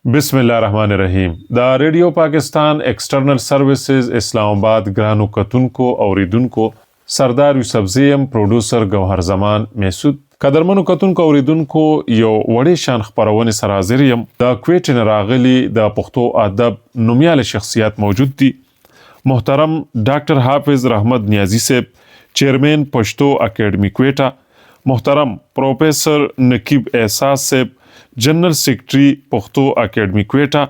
بسم الله الرحمن الرحیم. د ریډیو پاکستان ایکسټرنل سرویسز اسلام آباد ګرانو کتونکو اوریدونکو، سردار یوسفزی یم، پروډوسر ګوهر زمان محسود. قدرمنو کتونکو اوریدونکو، یو وړې شان خپرونې سره حاضر یم. د کویټې نه راغلي د پښتو ادب نومیالی شخصیات موجود دي. محترم ډاکټر حافظ رحمت نیازی صاحب، چیئرمین پښتو اکیډمي کویټه، محترم پروفیسر نقیب احساس صاحب، جنرل سیکرټري پښتو اکیډمي کویټه،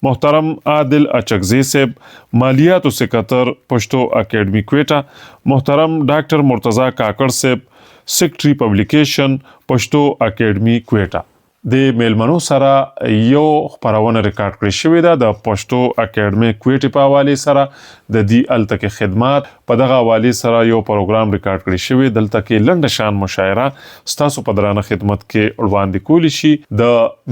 محترم عادل اچکزی صاحب، مالیاتو سکتر پښتو اکیډمي کویټه، محترم ډاکټر مرتضی کاکړ صاحب، سیکرټري پبلیکیشن پښتو اکیډمي کویټه. د میلمنو سره یو خپرونه ریکارډ کړې شوې ده د پښتو اکیډمي کویټې په حوالې سره، د دې هلته کې خدمات په دغه حوالې سره یو پروګرام ریکارډ کړی شوی. دلته کې لنډه شان مشاعره ستاسو په درانه خدمت کې وړاندې کولی شي. د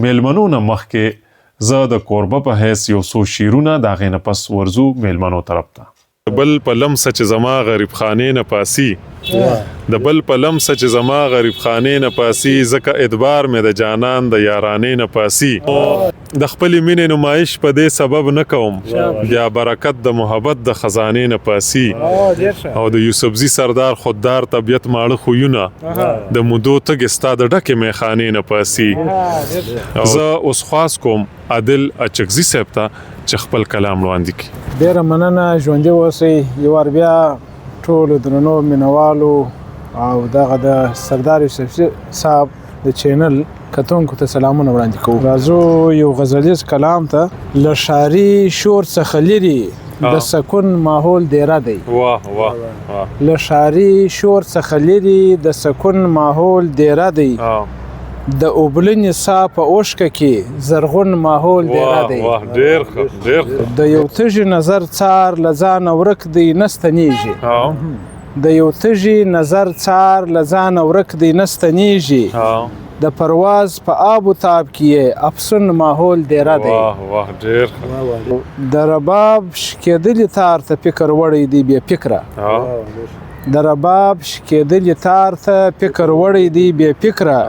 میلمنو نه مخکې زه د کوربه په حیث یو څو شعرونه، د هغې نه پس ورځو میلمنو طرف ته. د بل په لمسه چې زما غریب خانې نه پاسي، د بل په لمسه چې زما غریب خانې نه پاسي، ځکه ادبار مې د جانان د یارانې نه پاسي. د خپلې مینې نمایش په دې سبب نه کوم، بیا برکت د محبت د خزانې نه پاسي. او د یوسفزي سردار خوددار طبیعت ماړه خویونه د مودو تږې ستا د ډکې میخانې نه پاسي. زه اوس خواست کوم عادل اچکزي صاحب ته چې خپل کلام وړاندې کړي. ډیره مننه، ژوندي اوسئ. یو وار بیا ټولو درنو مینوالو او دغه د سردار یوسفزي صاحب د چینل کتونکو ته سلامونه وړاندې کوو. راځو یو غزلیز کلام ته. له ښاري شور څخه لرې د سکون ماحول دیره دی. واه واه واه! له ښاري شور څخه لرې د سکون ماحول دیره دی، د اوبلنې سا په اوښکه کې زرغون ماحول دیره دی. واه، ډیر ښه، ډیر ښه! د یو تږي نظر څار له ځانه ورک دی، نه ستنیږي. د یو تږي نظر څار له ځانه ورک دی، نه ستنیږي. د پرواز په آب و تاب کې یې افسون ماحول دیره دی. واه واه، ډیر ښه! د رباب شکېدلي تار ته فکر وړی دی بې فکره، د رباب شکېدلي تار ته فکر وړی دی بې فکره،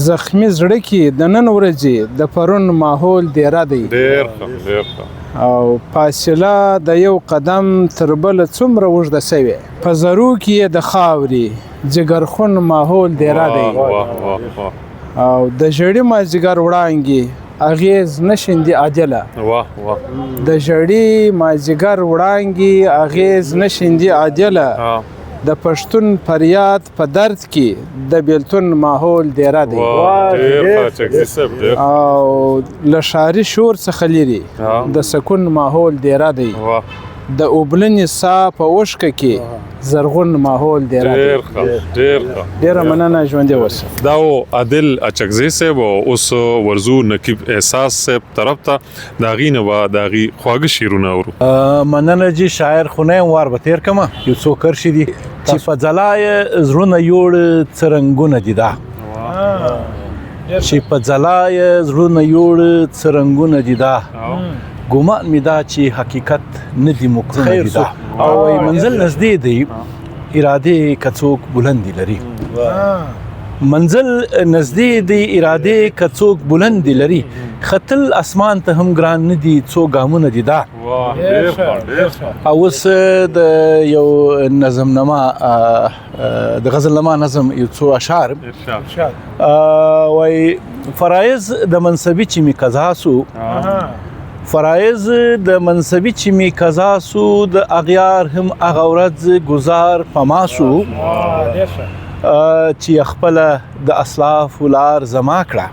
زخمی زړه کې د نن ورځې د پرون ماحول دیره دی. ډیر ښه، ډیر ښه! او فاصله د یو قدم تر بله څومره اوږده سوې، په ذرو کې یې د خاورې ځیګرخون ماحول دیره دی. واه واه واه! او د ژړي مازدیګر وړانګې اغیز نه شیندي عادله، واه واه! د ژړي مازدیګر وړانګې اغیز نه شیندي عادله، د پښتون فریاد په درد کې د بیلتون ماحول دیره دی. واه، ډیر ښه اچکزي صاحب، ډیر! او له ښاري شور څخه لرې د سکون ماحول دیره دی، د اوبلنې سا په اوښکه کې زرغون ماحول دیره دی. ډیر ښه، ډیر ښه! ډیره مننه، ژوندي اوسئ. دا و عادل اچکزی صاحب. او اوس ورځو نقیب احساس صاحب طرف ته، د هغې نه به د هغې خواږه شعرونه اورو. مننه جی. شاعر خو نه یم، وار به تیر کمه. یو څو کرښې دي. چې په ځلا یې زړونه یوړ څه رنګونه دي دا، چې په ځلا یې زړونه یوړ څه رنګونه دي دا، ګمان می دا چې حقیقت نه دي، مکرونه دي دا. او وایي منزل نږدې دی، ارادې که څوک بلندې لري، منزل نږدې دی، ارادې که څوک بلندې لري، ختل اسمان ته هم ګران نه دي، څو ګامونه دي دا. واه، ډیر ښه، ډیر ښه! او اوس د یو نظم نما، د غزل نما نظم یو څو اشعار. ارشاد. وای فرایض د منصبي چې می قضا سو، فرایض د منصبي چې می قضا سو، د اغیار هم هغه ورځ گزار پما سو، چې خپل د اسلاف لار زما کړه،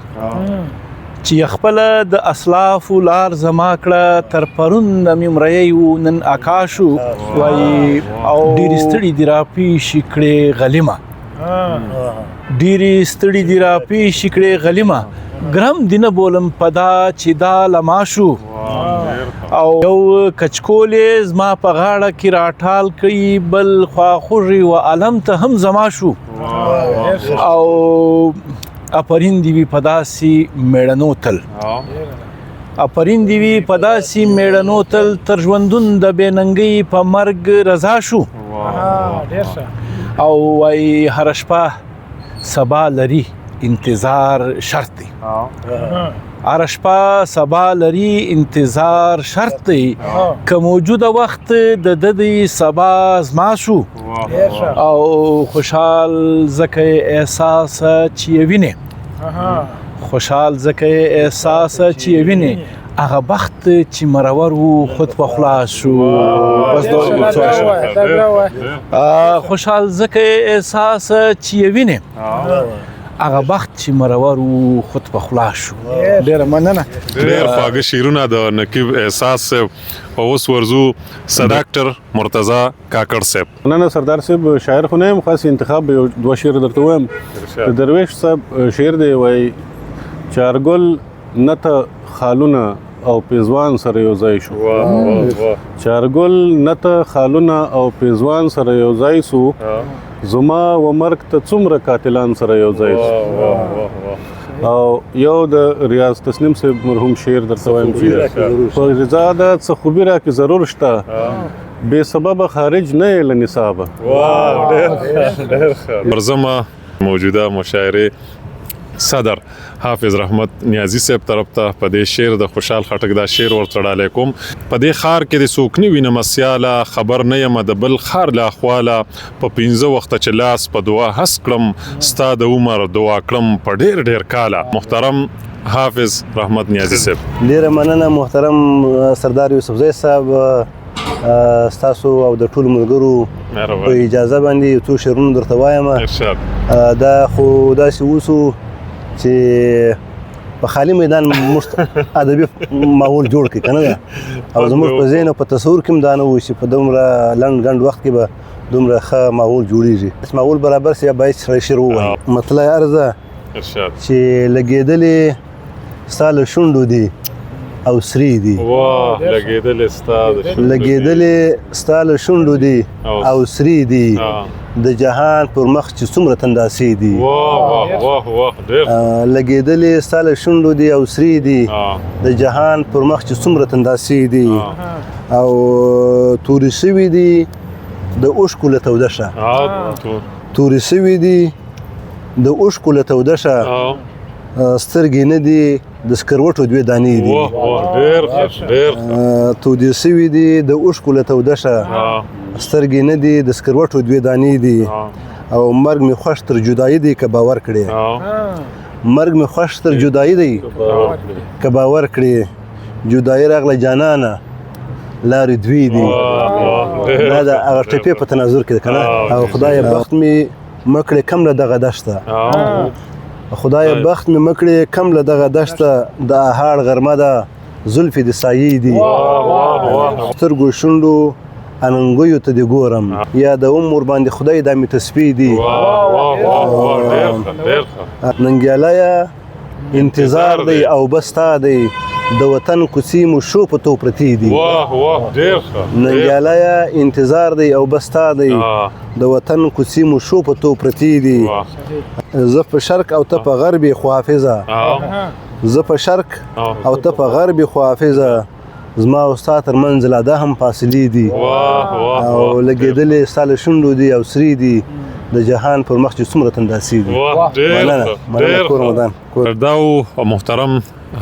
چې خپل د اسلاف لار زما کړه، تر پرون د ممرۍ و نن اکاشو. وای او ډېر ستړي دی را پیش کړې غلیمه، ډېر ستړي دی را پیش کړې غلیمه، ګرم دی نه بولم پدا چې دا لما شو. او یو کچکولې زما په غاړه کې راټال کوي، بل خواخوږي و علم ته هم زما شو. او اپرین دی وي په داسې میړنو تل، اپرین دی وي په داسې میړنو تل، تر ژوندون د بې ننګۍ په مرګ رضا شو. او وای هر شپه سبا لري انتظار شرط دی. هره شپه سبا لري انتظار شرط دی، که موجوده وخت د ده دی سبا زما شو. او خوشحال ځکه احساس چې یې وینې، خوشحال ځکه احساس چې یې وینې، هغه بخت چې مرور وو خود په خلاص شو. بس خوشحال ځکه احساس چې یې وینې، هغه بخت چې مرور وو خود په خلاص شو. ډېره مننه. ډېر خواږه شعرونه د نقیب احساس صاحب. او اوس ورځو ډاکټر مرتضی کاکړ صاحب. مننه سردار صاحب. شاعر خو نه یم، خاص انتخاب به یو دوه شعر درته ووایم. د درویش صاحب شعر دی، وایي چارګل نه ته خالونه او پیزوان سره یو ځای شو، چارګل نه ته خالونه او پیزوان سره یو ځای شو، زما و مرګ ته څومره قاتلان سره یو ځای شو. او یو د ریاض تسنیم صاحب مرحوم شعر درته وایم چې په رضا ده څه خوبي راکې ضرور شته، بې سببه خارج نه یې له نصابه. واه ډېر ډېر ښه. ورځمه موجوده مشاعرې صدر حافظ رحمت نیازی صاحب طرف ته په دې شعر د خوشحال خټک دا شعر ورته ډالۍ کوم. په دې ښار کې د څوک نه وینم سیاله، خبر نه یم د بل ښار له احواله، په 5 وخته چې لاس په دعا هس کړم، ستا د عمر دعا کړم په ډېر ډېر کاله. محترم حافظ رحمت نیازی صاحب. ډېره مننه محترم سردار یوسفزی صاحب، ستاسو او د ټولو ملګرو په اجازه باندې یو څو شعرونه درته وایم. دا خو داسې اوسو چې په خالي میدان موږ ادبي ماحول جوړ کړي که نه ده، او زموږ په ذهن او په تصور کې هم دا نه و چې په دومره لنډ ګنډ وخت کې به دومره ښه ماحول جوړېږي. چې ماحول برابر شي باید سړی شعر ووایي. مطلع عرضه چې لګېدلې ستا له شونډو دي او سرې دي. واه لګېدلې ستا د شونډو دي. لګېدلې ستا له شونډو دي او سرې دي، د جهان پر مخ چې څومره تنداسې دي. واه واه واه واه ډېر. لګېدلې ستا له شونډو دي او سرې دي، د جهان پر مخ چې څومره تنداسې دي، او تورې سوي دي د اوښکو له تودشه، تورې سوي دي د اوښکو له تودشه، سترګې نه دي د سکروټو دوې دانې دي. ډېر ښه ډېر ښه. تودې سوي دي د اوښکو له تودشه، سترګې نه دي د سکروټو دوې دانې دي، او مرګ مې خوښ تر جدایي دی که باور کړې، مرګ مې خوښ تر جدایي دی که باور کړې، جدایي راغله جانانه لارې دوې دي. دا د هغه ټپې په تناظر کې ده که نه. او خدای بخت مې مه کړې کم له دغه دښته، خدای بخت مې مه کړې کم له دغه دښته، د اهاړ غرمه ده زلفې د سایې دي، سترګو شونډو اننګیو ته دې ګورم، یا د عمر باندې خدای دا مې تسبیح دي. ننګیالیه انتظار دی او بس تا دی، د وطن کوڅې مو شو په تو پرتې دي. ننګیالیه انتظار دی او بس تا دی، د وطن کوڅې مو شو په تو پرتې دي. زه په شرق او ته په غرب یې خو حافظه، زه په شرق او ته په غرب یې خو حافظه، زما او ستا تر منځ لا دا هم فاصلې دي، او لګېدلې ستا له شونډو دي او سرې دي، د جهان پر مخ چې څومره تنداسې دي. مننه مننه کور مدان. دا و محترم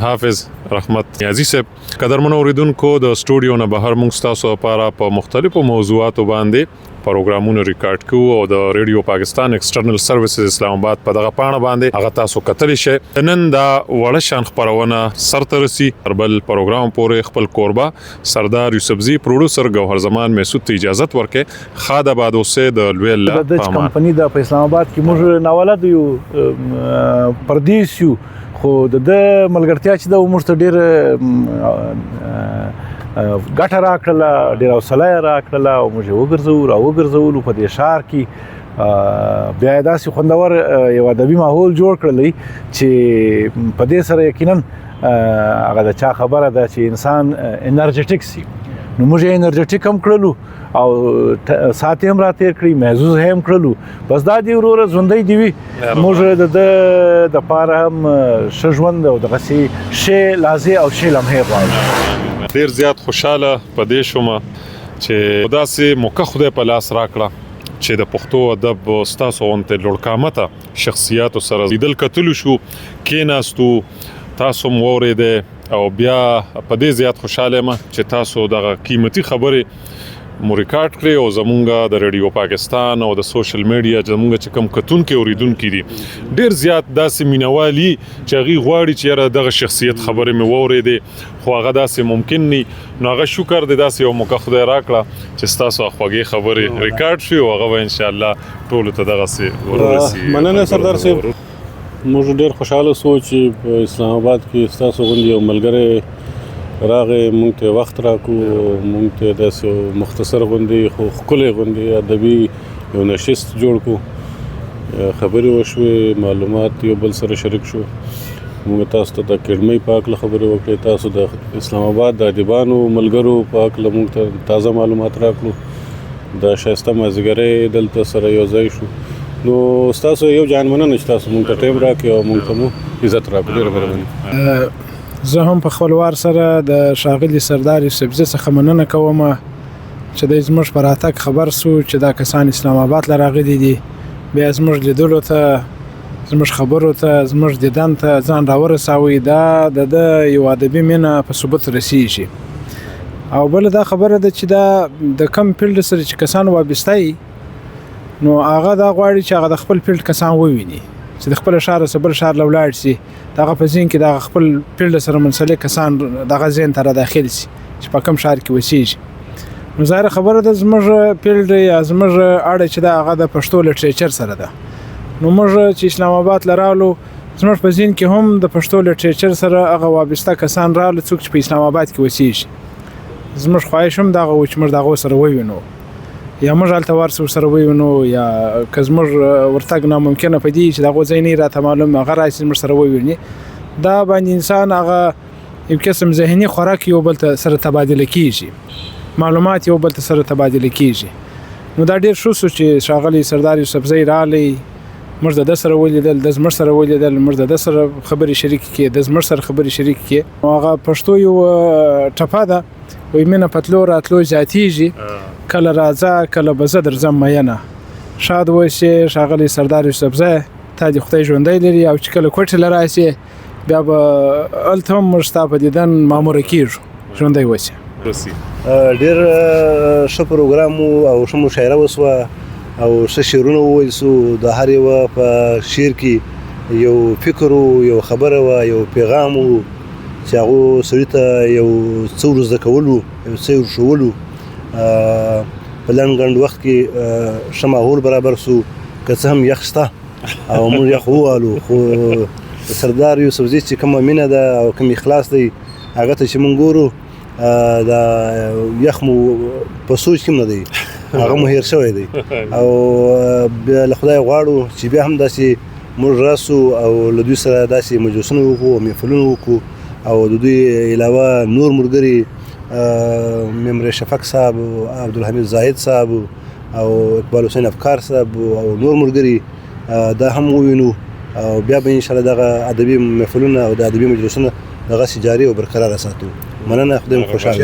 حافظ رحمت نیازی صاحب. قدرمنو اوریدونکو، د سټوډیو نه بهر موږ ستاسو لپاره په مختلفو موضوعاتو باندې پروګرامونه ریکارډ کوو او د ریډیو پاکستان ایکسټرنل سرویسز اسلام آباد په دغه پاڼه باندې هغه تاسو کتلی شئ. نن دا وړه شان خپرونه سرته رسي. تر بل پروګرام پورې خپل کوربه سردار یوسفزي، پروډوسر ګوهر زمان محسود ته اجازت ورکړئ. ښاد آباد اوسئ. د لوی الله د ډچ په امان. کمپني ده په اسلام آباد کې، موږ ناولد یو، پردیس یو، خو د ده ملګرتیا چې ده موږ ته ډېره ګټه راکړله، ډېره حوصله یې راکړله او موږ یې وګرځولو را وګرځولو په دې ښار کې. بیا یې داسې خوندور یو ادبي ماحول جوړ کړلی چې په دې سره یقینا هغه د چا خبره ده چې انسان انرژټیک سي، نو موږ یې انرژټیک هم کړلو او ساعت یې هم را تېر کړی، محظوظ یې هم کړلو. بس دا دی وروره، ژوندی دې وي. موږ د ده دپاره هم ښه ژوند او دغسې ښې لحظې او ښې لمحې غواړو. ډېر زیات خوشحاله په دې شوم چې داسې موقع خدای په لاس راکړه چې د پښتو ادب ستاسو غوندې لوړقامته شخصیاتو سره لیدل کتلو شو، کېناستو، تاسو هم واورېدې او بیا په دې زیات خوشاله یم چې تاسو دغه قیمتي خبرې مو ریکارډ کړې او زمونږ د ریډیو پاکستان او د سوشل میډیا زمونږ چې کوم کتونکي اوریدونکي دي، ډیر زیات داسې مینوالي چې هغوی غواړي چې یاره دغه شخصیت خبرې مې واورېدې، خو هغه داسې ممکن نی. نو هغه شکر دی، داسې یو موقع خدای راکړه چې ستاسو خوږې خبرې ریکارډ شوې او هغه به انشاءالله ټولو ته دغسې ورورسي. مننه سردار صاحب، موږ ډېر خوشحاله سو چې په اسلام آباد کې ستاسو غوندې یو ملګری راغی، موږ ته وخت راکو، موږ ته داسې یو مختصر غوندې خو ښکلی غوندې ادبي یو نشست جوړ کو. خبرې وشوې، معلومات یو بل سره شریک شو. موږ تاسو ته د اکیډمۍ په هکله خبرې وکړې، تاسو د اسلام آباد د ادیبانو ملګرو په هکله موږ ته تازه معلومات راکړو. د ښایسته مازدیګری دلته سره یو ځای شو. نو ستاسو یو جان مننه چې تاسو موږ ته ټایم راکړ او موږ ته مو عزت راکړ. ډېره مهرباني. زه هم په خپل وار سره د ښاغلي سردار یوسفزي څخه مننه کوم چې دی زموږ په راتګ خبر سو چې دا کسان اسلام آباد له راغلي دي، بیا زموږ لیدلو ته، زموږ خبرو ته، زموږ دیدن ته ځان راورساوی. دا د ده یو ادبي مینه په ثبوت رسیږي. او بله دا خبره ده چې دا د کم فیلډ سره چې کسان وابسته وي، نو هغه دا غواړي چې هغه د خپل فیلډ کسان وویني، چې د خپل ښار څخه بل ښار له ولاړ شي، دغه په ذهن کې دغه خپل فیلډ سره منسلک کسان دغه ذهن ته را داخل شي چې په کوم ښار کې اوسېږي. نو ظاهره خبره ده زموږ فیلډ یا زموږ اړه چې ده هغه د پښتو لټریچر سره ده. نو موږ چې اسلام آباد له رالو، زموږ په ذهن کې هم د پښتو لټریچر سره هغه وابسته کسان رالو څوک چې په اسلام آباد کې اوسېږي. زموږ خواهش هم دغه و چې موږ د هغو سره ووینو، یا موږ هلته ورسو سره ووینو، یا که زموږ ورتګ ناممکنه په دې چې د هغو ځای نه راته معلوم، هغه راشي زموږ سره وویني. دا باندې انسان هغه یو قسم ذهني خوراک یو بل ته سره تبادله کیږي، معلومات یو بل ته سره تبادله کیږي. نو دا ډېر ښه سو چې ښاغلی سردار یوسفزی راغلی، موږ د ده سره ولیدل، ده زموږ سره ولیدل، موږ د ده سره خبرې شریکې کړې، ده زموږ سره خبرې شریکې کړې. نو هغه پښتو یو ټپه ده، وایي مینه په تلو راتلو زیاتیږي، کله راځه کله به زه درځم میینه. ښاد اوسې ښاغلی سردار یوسفزی، تا دې خدای ژوندی لري، او چې کله کوټې له راسې بیا به هلته هم موږ ستا په دیدن ماموره کیږو. ژوندی اوسې. ډېر ښه پروګرام و او ښه مشاعره وسوه او ښه شعرونه وویل سو. د هر یوه په شعر کې یو فکر و، یو خبره وه، یو پیغام و چې هغو سړي ته یو څه ور زده کول و، یو څه ور ښوول و. په لنډ ګنډ وخت کې ښه ماحول برابر سو. که څه هم یخ شته او موږ یخ ووالو، خو سردار یوسفزي چې کومه مینه ده او کوم اخلاص دی هغه ته چې موږ ګورو، دا یخ مو په سوچ کې هم نه دی، هغه مو هېر شوی دی. او بیا له خدایه غواړو چې بیا هم داسې موږ راسو او له دوی سره داسې مجلسونه وکړو او محفلونه وکړو، او د دوی علاوه نور ملګري ممر شفق صاحب، عبدالحمید زاهد صاحب او اقبال حسین افکار صاحب او نور ملګري دا هم ووینو، او بیا به انشاءالله دغه ادبي محفلونه او د ادبي مجلسونه دغسې جاري او برقراره ساتو. مننه، خدای مو خوشحاله.